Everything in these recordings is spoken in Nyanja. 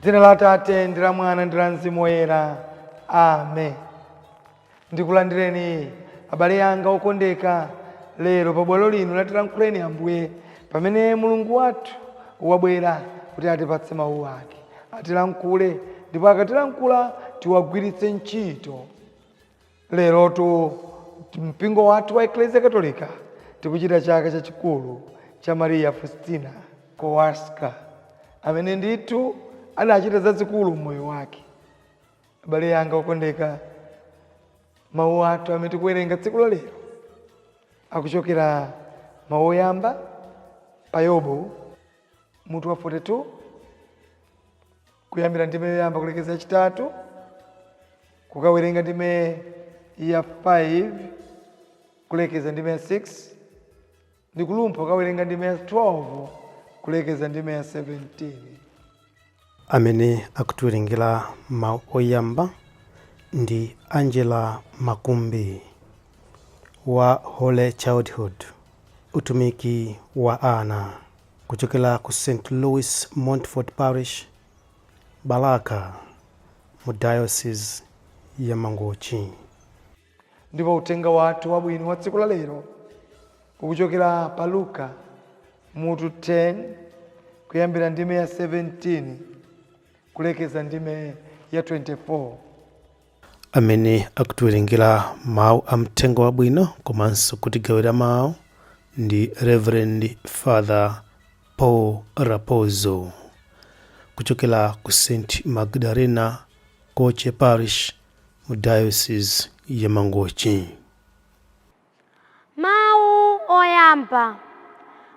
Dzina la Atate ndi la Mwana ndi la Mzimu Woyera. Amen. Ndikulandireni abale anga okondeka lero pa bwalo lino la Tilankhuleni Ambuye, pamene Mulungu wathu wabwera kuti atipatse mawu ake, atilankhule, ndipo akatilankhula tiwagwiritse ntchito. Lerotu mpingo wathu wa Eklesia Katolika tikuchita chaka chachikulu cha Maria Faustina Kowalska, amene ndithu adachita zazikulu mmoyo wake. Abale anga okondeka, mawu athu amene tikuwerenga tsiku la lero akuchokera mawu oyamba pa Yobu mutu wa 42, kuyambira ndime yoyamba kulekeza yachitatu, kukawerenga ndime ya 5 kulekeza ndime ya 6, ndi kulumpha kukawerenga ndime ya 12 kulekeza ndime ya 17. Amene akutiwerengera mawu oyamba ndi Angela Makumbi wa Holy Childhood, utumiki wa ana, kuchokera ku St Louis Montfort Parish, Balaka, mu Diocese ya Mangochi. Ndipo uthenga wathu wabwino wa tsiku la lero ukuchokera pa Luka mutu 10, kuyambira ndime ya 17 kulekeza ndime ya 24. Amene akutiwerengera mawu a mthenga wabwino komanso kutigawira mawu ndi Reverend Father Paul Rapozo, kuchokera ku St Magdalena Koche Parish, mu Diocese ya Mangochi. Mawu oyamba,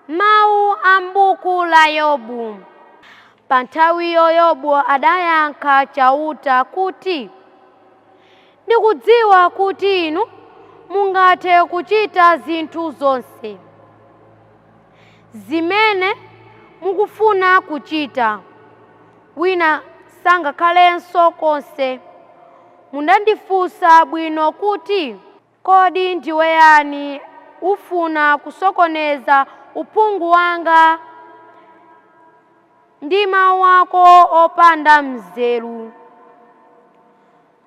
mawu a m'buku la Yobu. Pa nthawiyo Yobu adayankha Chauta kuti, "Ndikudziwa kuti inu mungathe kuchita zinthu zonse zimene mukufuna kuchita, wina sangakhalenso konse. Munandifunsa bwino kuti, 'Kodi ndiwe yani ufuna kusokoneza uphungu wanga ndi mawu ako opanda mzeru?'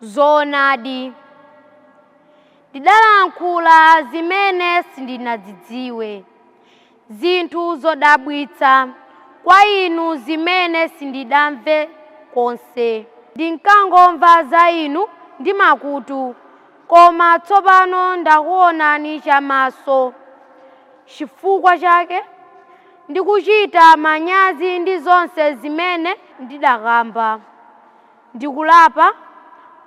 Zoonadi, ndidalankhula zimene sindinazidziwe, zinthu zodabwitsa kwa inu zimene sindidamve konse. Ndinkangomva za inu ndi makutu, koma tsopano ndakuonani chamaso. Chifukwa chake ndikuchita manyazi ndi zonse zimene ndidakamba. Ndikulapa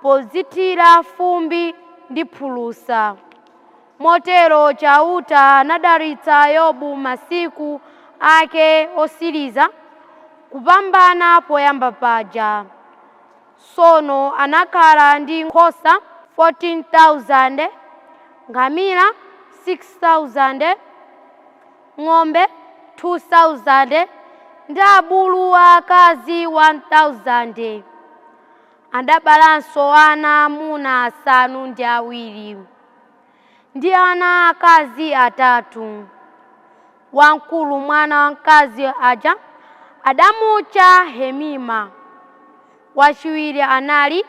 podzithira fumbi ndi phulusa." Motero Chauta anadalitsa Yobu masiku ake otsiriza kupambana poyamba paja. Tsono anakhala ndi nkhosa 14,000, ngamira 6,000, ng'ombe 2,000 ndi abulu aakazi 1,000. Adabalanso ana amuna asanu ndi awiri ndi ana akazi atatu. Wamkulu, mwana wamkazi aja, adamutcha Hemima, wachiwiri anali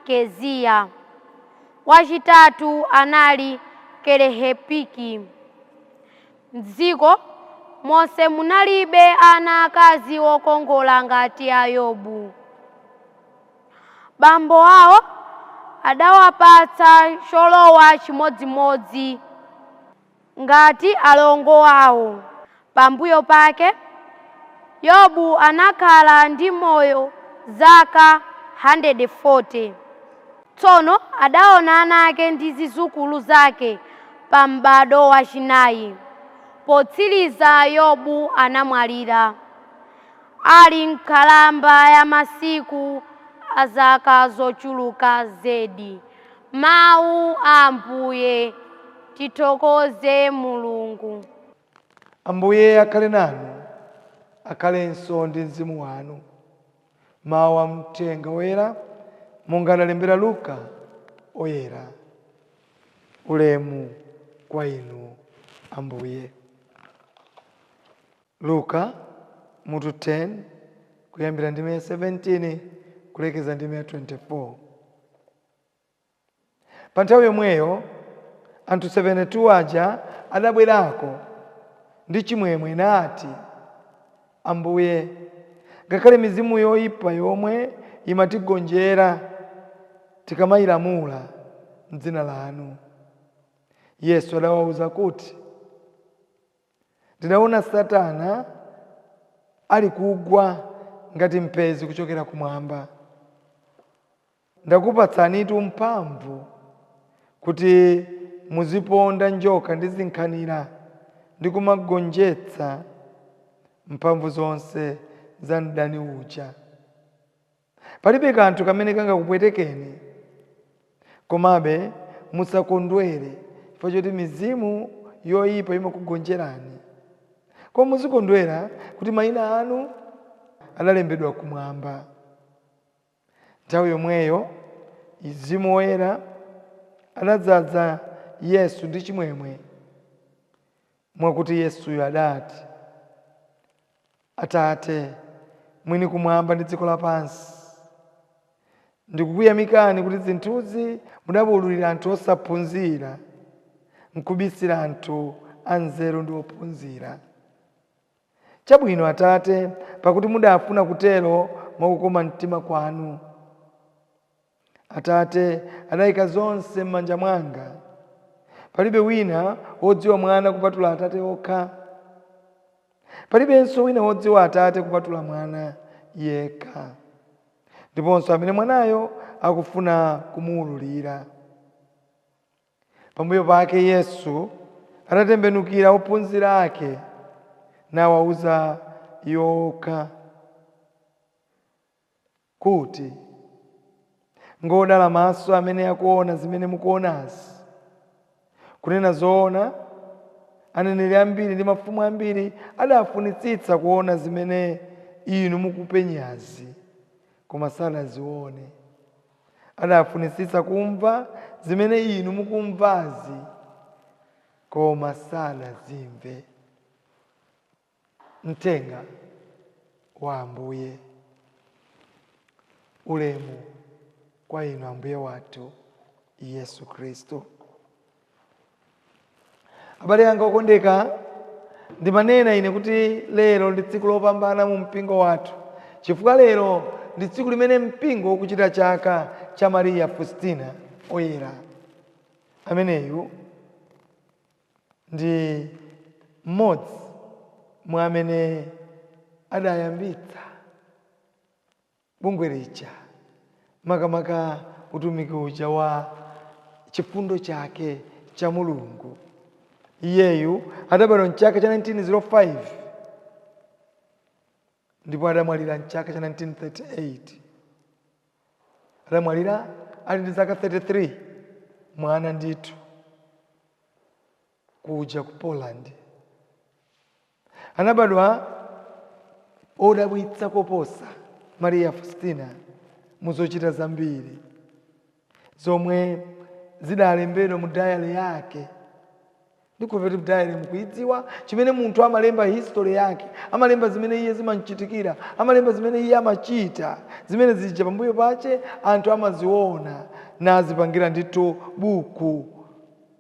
Keziya, wachitatu anali Kerehepiki. M'dziko monse munalibe ana akazi okongola ngati a Yobu. Bambo awo adawapatsa cholowa chimodzimodzi ngati alongo awo. Pambuyo pake Yobu anakhala ndi moyo zaka 140. Tsono adaona ana ake ndi zidzukulu zake pa m'bado wachinayi. Potsiriza Yobu anamwalira ali nkhalamba ya masiku a zaka zochuluka zedi. Mawu a Ambuye. Tithokoze Mulungu. Ambuye akhale nanu, akhalenso ndi mzimu wanu. Mawu a mthenga woyera monga analembera Luka oyera. Ulemu kwa inu, Ambuye. Luka mutu 10, Kuyambira ndime ya 17 kulekeza ndime ya 24. Pa nthawi yomweyo anthu 72 aja adabwerako ndi chimwemwe nati, Ambuye, ngakhale mizimu yoyipa yomwe imatigonjera tikamayilamula m'dzina lanu. Yesu adawawuza kuti, ndidaona Satana ali kugwa ngati mphenzi kuchokera kumwamba. Ndakupatsanitu mphamvu kuti muziponda njoka ndi zinkhanira ndi kumagonjetsa mphamvu zonse za mdani uja. Palibe kanthu kamene kangakupwetekeni, komabe musakondwere chifukwa choti mizimu yoyipa imakugonjerani, koma muzikondwera kuti mayina anu adalembedwa kumwamba. Nthawi yomweyo Mzimu Woyera adadzaza Yesu ndi chimwemwe, mwakuti Yesuyo adati, Atate, mwini kumwamba ndi dziko lapansi, ndikukuyamikani kuti zinthuzi mudaziwululira anthu osaphunzira, nkubisira anthu anzeru ndi ophunzira. Chabwino, Atate, pakuti mudafuna kutero mwakukoma mtima kwanu. Atate adayika zonse m'manja mwanga. Palibe wina wodziwa Mwana kupatula Atate okha. Palibenso wina wodziwa Atate kupatula Mwana yekha, ndiponso amene Mwanayo akufuna kumuwululira. Pambuyo pake Yesu adatembenukira ophunzira ake nawawuza iwo okha kuti, ngodala maso amene akuona zimene mukuonazi. Kunena zoona, aneneri ambiri ndi mafumu ambiri adafunitsitsa kuona zimene inu mukupenyazi, koma sanazione. Adafunitsitsa kumva zimene inu mukumvazi, koma sanazimve. Mthenga wa Ambuye. Ulemu kwa inu Ambuye wathu Yesu Khristu. Abale anga okondeka, ndimanena ine kuti lero ndi tsiku lopambana mu mpingo wathu, chifukwa lero ndi tsiku limene mpingo ukuchita chaka cha Maria Faustina Oyera. Ameneyu ndi mmodzi mwa amene adayambitsa bungwe lija, makamaka utumiki uja wa chifundo chake cha Mulungu. Iyeyu adabadwa mchaka cha 1905 ndipo adamwalira mchaka cha 1938. Adamwalira ali ndi zaka 33, mwana ndithu, kuja ku Poland. Anabadwa odabwitsa koposa Maria Faustina muzochita zambiri zomwe zidalembedwa mu diary yake. Ndikuva kuti diary mukuidziwa, chimene munthu amalemba history yake, amalemba zimene iye zimamchitikira, amalemba zimene iye amachita, zimene zija pambuyo pache anthu amaziona nazipangira ndithu buku.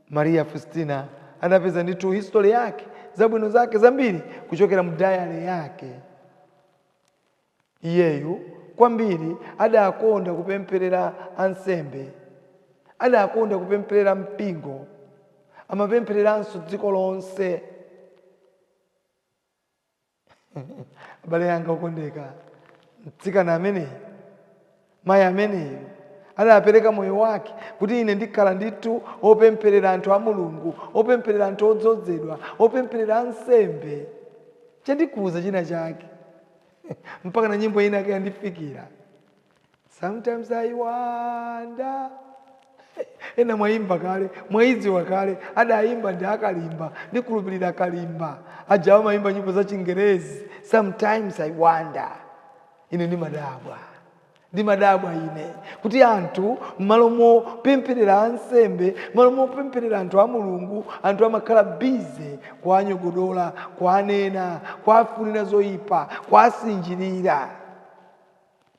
Maria Faustina adapeza ndithu history yake, zabwino zake zambiri kuchokera mu diary yake. Iyeyu kwambiri adakonda kupempherera ansembe, adakonda kupempherera mpingo, amapemphereranso dziko lonse. Abale anga okondeka, mtsikana ameneyu, mayi ameneyu adapereka moyo wake kuti ine ndikhala ndithu opempherera anthu a Mulungu, opempherera anthu odzozedwa, opempherera ansembe. Chandikuza china chake mpaka na nyimbo ina yake yandifikira, "Sometimes I wonder." Ena mwayimba kale, mwayidziwa kale. Adayimba ndi akalimba, ndikhulupirira kalimba aja amayimba nyimbo za Chingerezi. "Sometimes I wonder." Ine ndimadabwa, ndimadabwa ine kuti anthu m'malo mopempherera ansembe, m'malo mopempherera anthu a Mulungu, anthu amakhala busy kuanyogodola, kuanena, kuafunira zoyipa, kuasinjirira.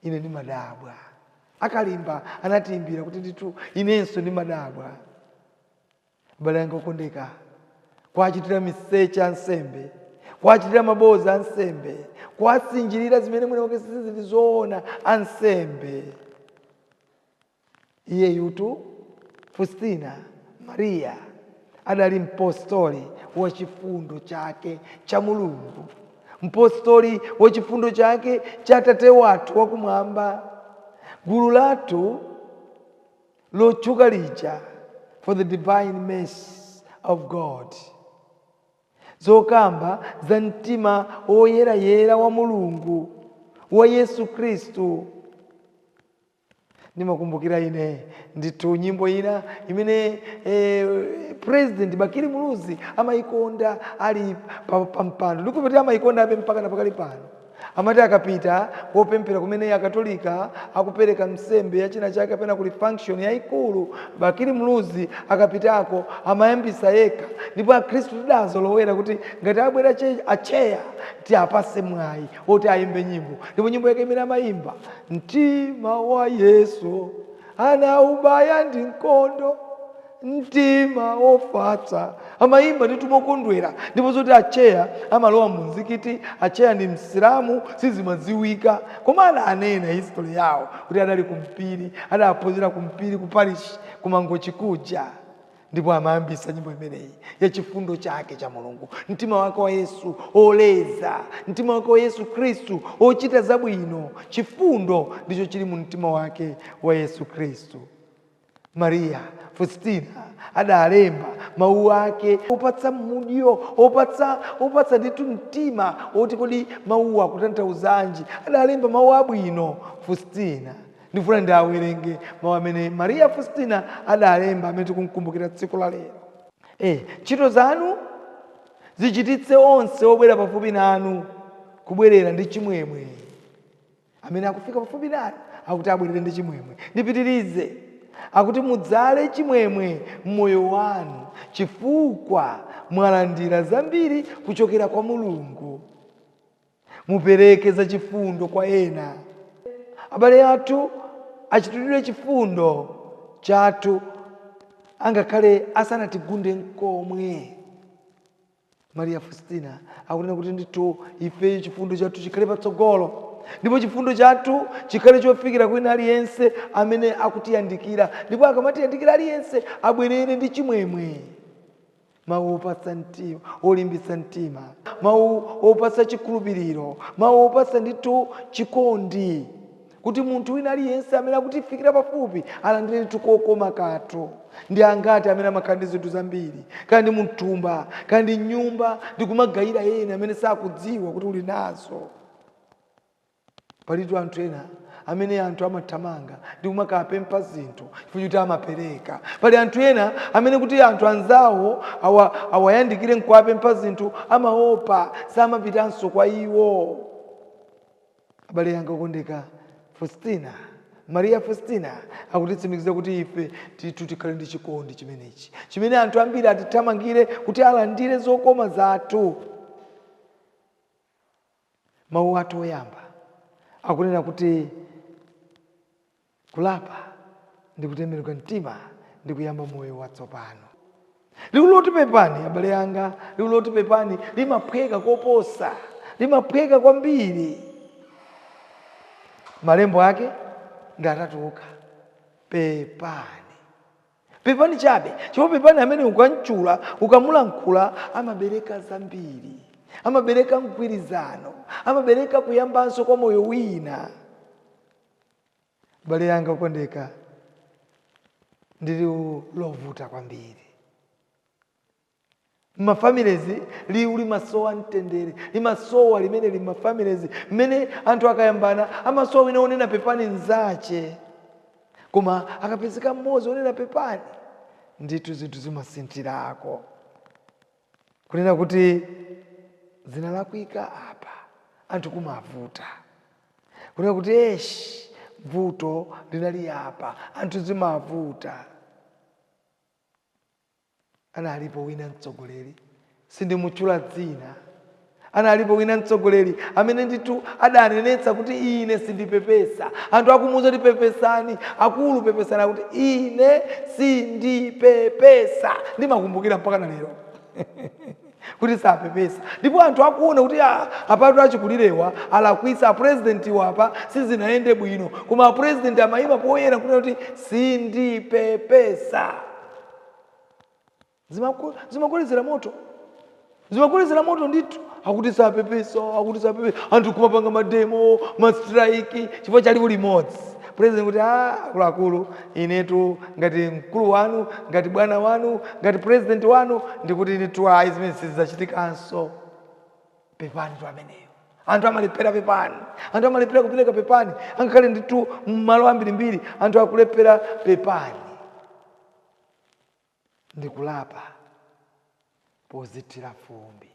Ine ndimadabwa. Akalimba anatiimbira kuti ndithu inenso ndimadabwa. Abale anga okondeka, kwachitira miseche ansembe, kwachitira maboza ansembe, kwasinjirira zimene mwina mwake sizili zoona ansembe. Iye yutu Faustina Maria adali mpostoli wa chifundo chake cha Mulungu, mpostoli wa chifundo chake cha Tate wathu wakumwamba. Gulu lathu lotchuka lija, for the divine mercy of God, zokamba za mtima woyerayera wa Mulungu wa Yesu Khristu. Ndimakumbukira ine ndithu nyimbo ina imene President Bakili Muluzi amayikonda ali pa mpando, ndikupeti amayikonda abe mpaka na pakali pano. Amati akapita kopemphera kumene Akatolika akupereka msembe ya china chake kapena kuli function yayikulu, Bakili Muluzi akapitako amayambisa yekha, ndipo Akhristu tidazolowera kuti ngati abwera acheya tiapase mwayi woti ayimbe nyimbo. Ndipo nyimbo yake imene amayimba, mtima wa Yesu anaubaya ndi mkondo, mtima wofatsa, amayimba ndithu mokondwera. Ndipo zoti acheya amalowa mu mzikiti, acheya ndi Msilamu, sizimadziwika, koma adanena history yawo kuti adali kumpiri, adaphunzira kumpiri ku parish kumangochi kuja. Ndipo amayambisa nyimbo imeneyi ya chifundo chake cha Mulungu, mtima wake wa Yesu oleza, mtima wake wa Yesu Khristu ochita zabwino. Chifundo ndicho chili mu mtima wake wa Yesu Khristu. Maria Faustina adalemba mawu ake opatsa mudyo, opatsa ndithu mtima oti kodi mawuwa akutanthauzanji. Adalemba mawu abwino Faustina. Ndifuna ndiawerenge mawu amene Maria Faustina adalemba, amene tikumkumbukira tsiku la lero. Ntchito zanu zichititse onse obwera pafupi nanu kubwerera ndi chimwemwe. Amene akufika pafupi nanu akuti abwerere ndi chimwemwe. Ndipitirize, akuti mudzale chimwemwe mmoyo wanu chifukwa mwalandira zambiri kuchokera kwa Mulungu. Mupereke zachifundo kwa ena. Abale athu achitidwe chifundo chathu angakhale asanatigunde nkomwe. Maria Faustina akunena kuti ndithu ife chifundo chathu chikhale patsogolo, ndipo chifundo chathu chikhale chofikira kwina aliyense amene akutiyandikira, ndipo akamatiyandikira aliyense abwerere ndi chimwemwe. Mawu opatsa mtima, olimbitsa mtima, mawu opatsa chikhulupiriro, mawu opatsa ndithu chikondi, kuti munthu wina aliyense amene akutifikira pafupi alandire ndithu kokoma kathu. Ndi angati amene amakhala ndi zinthu zambiri, kaya ndi mthumba, kaya ndi nyumba, ndikumagayira ena amene sakudziwa kuti uli nazo. Palitu anthu ena amene anthu amathamanga ndi kumakapempha zinthu chifukwa choti amapereka. Pali anthu ena amene kuti anthu anzawo awayandikire nkuwapempha zinthu amaopa, samapitanso kwa iwo. Abale anga okondeka, Faustina, Maria Faustina akutitsimikiza kuti ife tithu tikhale ndi chikondi chimenechi, chimene anthu ambiri atithamangire kuti alandire zokoma zathu. Mawu athu oyamba akunena kuti kulapa ndi kutembenuka mtima ndi kuyamba moyo watsopano. Liwu loti pepani, abale anga, liwu loti pepani limaphweka koposa, limaphweka kwambiri. Malembo ake ndi atatu okha: pepani, pepani chabe. Chifukwa pepani amene ukamchula, ukamulankhula, amabereka zambiri, amabereka mgwirizano, amabereka kuyambanso kwa moyo wina. Abale anga okondeka, ndi liwu lovuta kwambiri mmafamilies. Liwu limasowa mtendere, limasowa limene limafamilies mmene anthu akayambana amasowa wina onena pepani mzache. Koma akapezeka mmodzi onena pepani, ndithu zinthu zimasinthirako, kunena kuti zinalakwika apa, anthu kumavuta kunena kuti eshi, vuto linali apa, anthu zimavuta. Analipo wina mtsogoleri, sindimutchula dzina, Analipo wina mtsogoleri amene ndithu adanenetsa kuti ine sindipepesa. Anthu akumuwuza kuti pepesani, akulu pepesani, akuti ine sindipepesa. Ndimakumbukira mpaka na lero kuti sapepesa. Ndipo anthu akuona kuti apatu achikulirewa alakwisa, apresidenti wapa sizinayende bwino, koma apresidenti amayima poyera kunena kuti sindipepesa. Zimakolezera moto, zimakolezera moto ndithu. Akuti sapepesa, akuti sapepesa, anthu kumapanga mademo, mastrike, chifukwa chalipo limodzi. President kuti akuluakulu, inetu ngati mkulu wanu, ngati bwana wanu, ngati president wanu, ndikuti ndithu ayi, zimene sizachitikanso, pepani tu ameneyo. Anthu amalephera pepani, anthu amalephera kupereka pepani, angakhale ndithu mmalo ambirimbiri anthu akulephera pepani. Ndikulapa pozithira fumbi.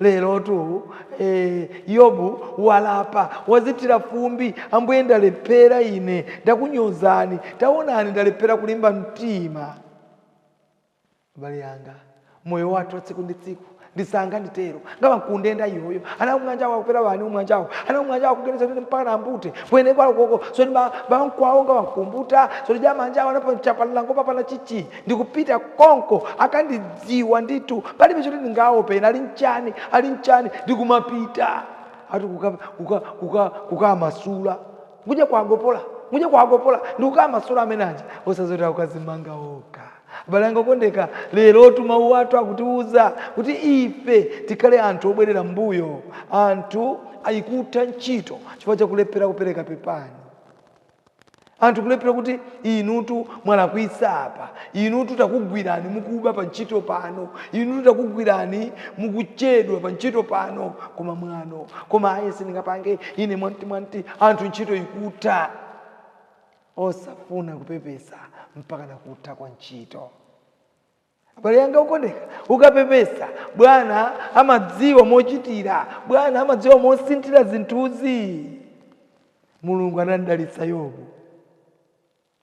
Lerotu Yobu walapa, wazithira fumbi. Ambuye, ndalephera ine, ndakunyozani, taonani ndalephera kulimba mtima. Abale yanga, moyo wathu wa tsiku ndi tsiku ndisanga nditero ngava nkundenda iyoyo ana umwanjawo akupera vani umwanjawo ana umwanjawo akugeneza kuti mpaka nambute kwene kwalokoko soti bankwawo nga vankumbuta soti jamanjawo anapachapalango papana chichi ndikupita konko akandidziwa ndithu palibe choti ndingaope ali mchani ali mchani ndikumapita ati kukamasula kuja kwagopola kuja kwagopola ndikukamasula amene aja osazoti akukazimanga okha. Abale anga okondeka, lerotu mawu athu akutiuza kuti ife tikhale anthu obwerera mbuyo, anthu ayikutha ntchito chifukwa chakulephera kupereka pepani, anthu kulephera kuti inutu mwalakwitsa apa, inutu takugwirani mukuba pa ntchito pano, inutu takugwirani mukuchedwa pa ntchito pano, koma mwano, koma ayi sindingapange ine mwanti mwanti, anthu ntchito ikutha osafuna kupepesa mpaka nakutha kwa ntchito. Abale yanga okondeka, ukapepesa bwana amadziwa mochitira, bwana amadziwa mosinthira zinthuzi. Mulungu anadalitsa Yobu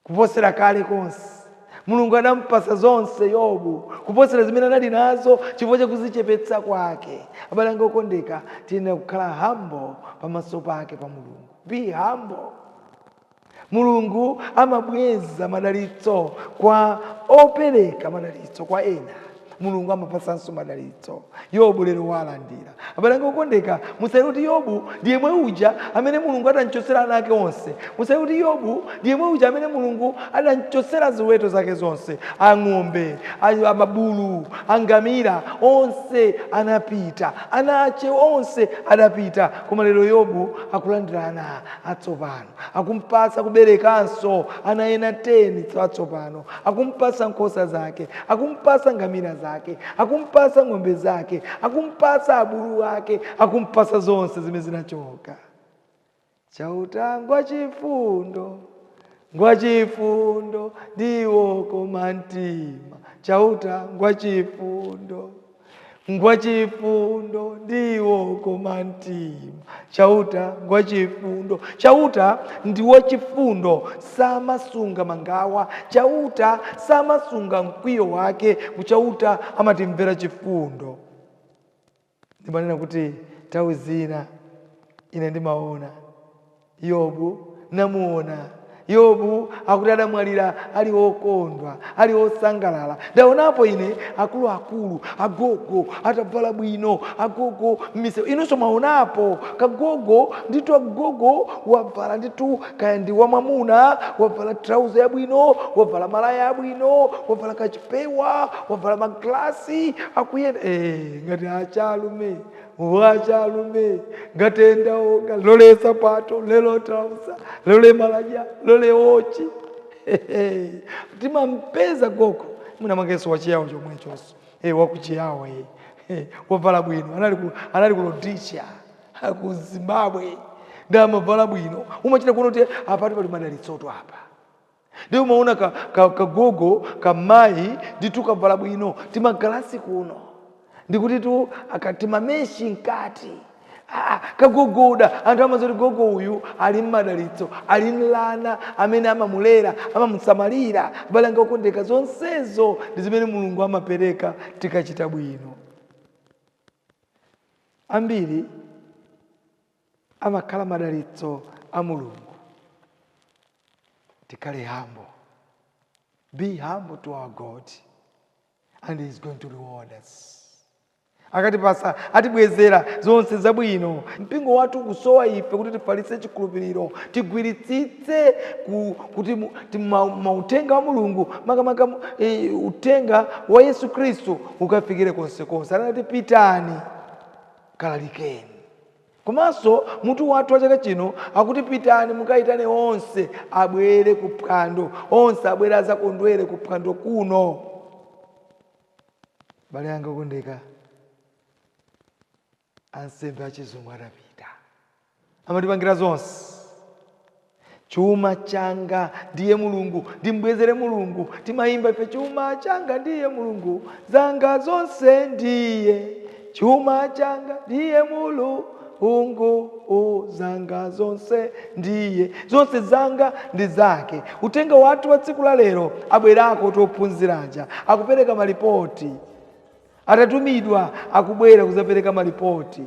kuposera kale konse. Mulungu anampasa zonse Yobu kuposera zimene anali nazo chifukwa chakuzichepetsa kwake. Abale anga okondeka, tiyenera kukhala humble pamaso pake pa Mulungu. Be humble. Mulungu amabweza madalitso kwa opereka madalitso kwa ena. Mulungu amapasanso madalitso. Yobu lero walandira. Abale anga okondeka, musayi kuti Yobu ndiye mwe uja amene Mulungu adanchotsera ana ake onse. Musayi kuti Yobu ndiye mwe uja amene Mulungu adanchotsera ziweto zake zonse, ang'ombe, amabulu, angamira, onse anapita, ana ache onse adapita. Koma lero Yobu akulandira ana atsopano, akumpasa kuberekanso ana ena 10 atsopano, akumpasa nkhosa zake, akumpasa ngamira zake, akumpasa ng'ombe zake, akumpasa abulu ake, akumpasa zonse zimene zinachoka. Chauta ngwachifundo, ngwachifundo ndiwo koma mtima. Chauta ngwachifundo, ngwachifundo ndiwo koma mtima. Chauta ngwachifundo. Chauta ndi wachifundo, samasunga mangawa. Chauta samasunga mkwiyo wake. Chauta amatimvera chifundo. Ndimanena kuti nthawi zina ine ndimaona Yobu, namuona Yobu akuti adamwalira ali wokondwa, ali wosangalala. Ndaonapo ine akuluakulu agogo atavala bwino, agogo m'misewu. Inunso mwaonapo kagogo ndithu, agogo wavala ndithu, kaya ndi wamwamuna, wavala trauza yabwino, wavala malaya yabwino, wavala kachipewa, wavala maglasi, akuyenda ngati achalume wachalume ngatenda oga lole sapato lelo trauza lole malaja lole ochi timampeza gogo mwina mwakenso wachiyawo chomwechonso wakuchiyawo wavala bwino, anali ku Rhodesia ku Zimbabwe ndamavala bwino, umachita kuona kuti apatu pali madalitsoto apa. Ndi umaona kagogo kamayi ndithu kavala bwino, timagalasi kuno ndikuti tu akatimameshi mkati kagogoda, anthu amazoti gogo uyu ali mmadalitso, ali mlana amene amamulera, amamusamalira. Abale anga okondeka, zonsezo ndi zimene Mulungu amapereka tikachita bwino. Ambiri amakhala madalitso a Mulungu. Tikhale humble, be humble to our God and He is going to reward us. Akatipasa, atibwezera zonse zabwino. Mpingo wathu kusowa ife kuti tifalitse chikhulupiriro, tigwiritsitse kuti mauthenga wa Mulungu, makamaka uthenga wa Yesu Khristu, ukafikire konsekonse. Anati, "Pitani, kalalikeni." Komanso mutu wathu wa chaka chino akuti, "Pitani mukayitane onse abwere ku phwando, onse abwere azakondwere ku phwando kuno." Bale anga okondeka, ansembe achizungu adapita, amatipangira zonse. Chuma changa ndiye Mulungu, ndimbwezere Mulungu. Timayimba ife, "Chuma changa ndiye Mulungu, zanga zonse ndiye, chuma changa ndiye Mulungu, zanga zonse ndiye, zonse zanga ndi zake." Uthenga wathu wa tsiku la lero, abwerako tophunziraja, akupereka malipoti. Atatumidwa, akubwera kuzapereka malipoti.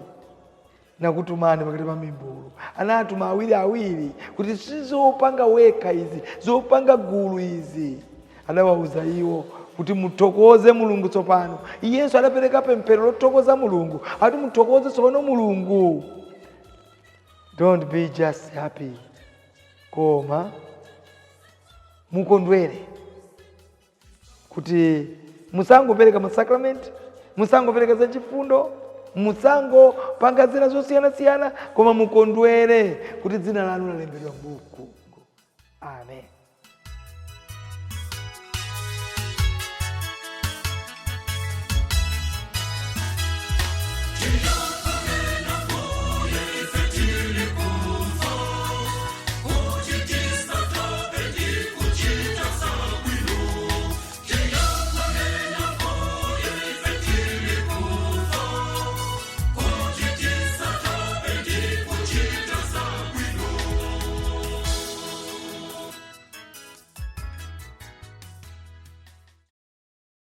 "Nakutumani pakati pa mimbulu." Anatuma awiri awiri kuti sizopanga wekha izi, zopanga gulu izi. Adawauza iwo kuti muthokoze Mulungu. Tsopano iyenso adapereka pemphero lothokoza Mulungu, ati muthokoze tsopano Mulungu. Don't be just happy, koma mukondwere kuti musangopereka masakramenti, musangopereka zachifundo, musangopanga zina zosiyanasiyana, koma mukondwere kuti dzina lanu lalembedwa m'buku. Amen.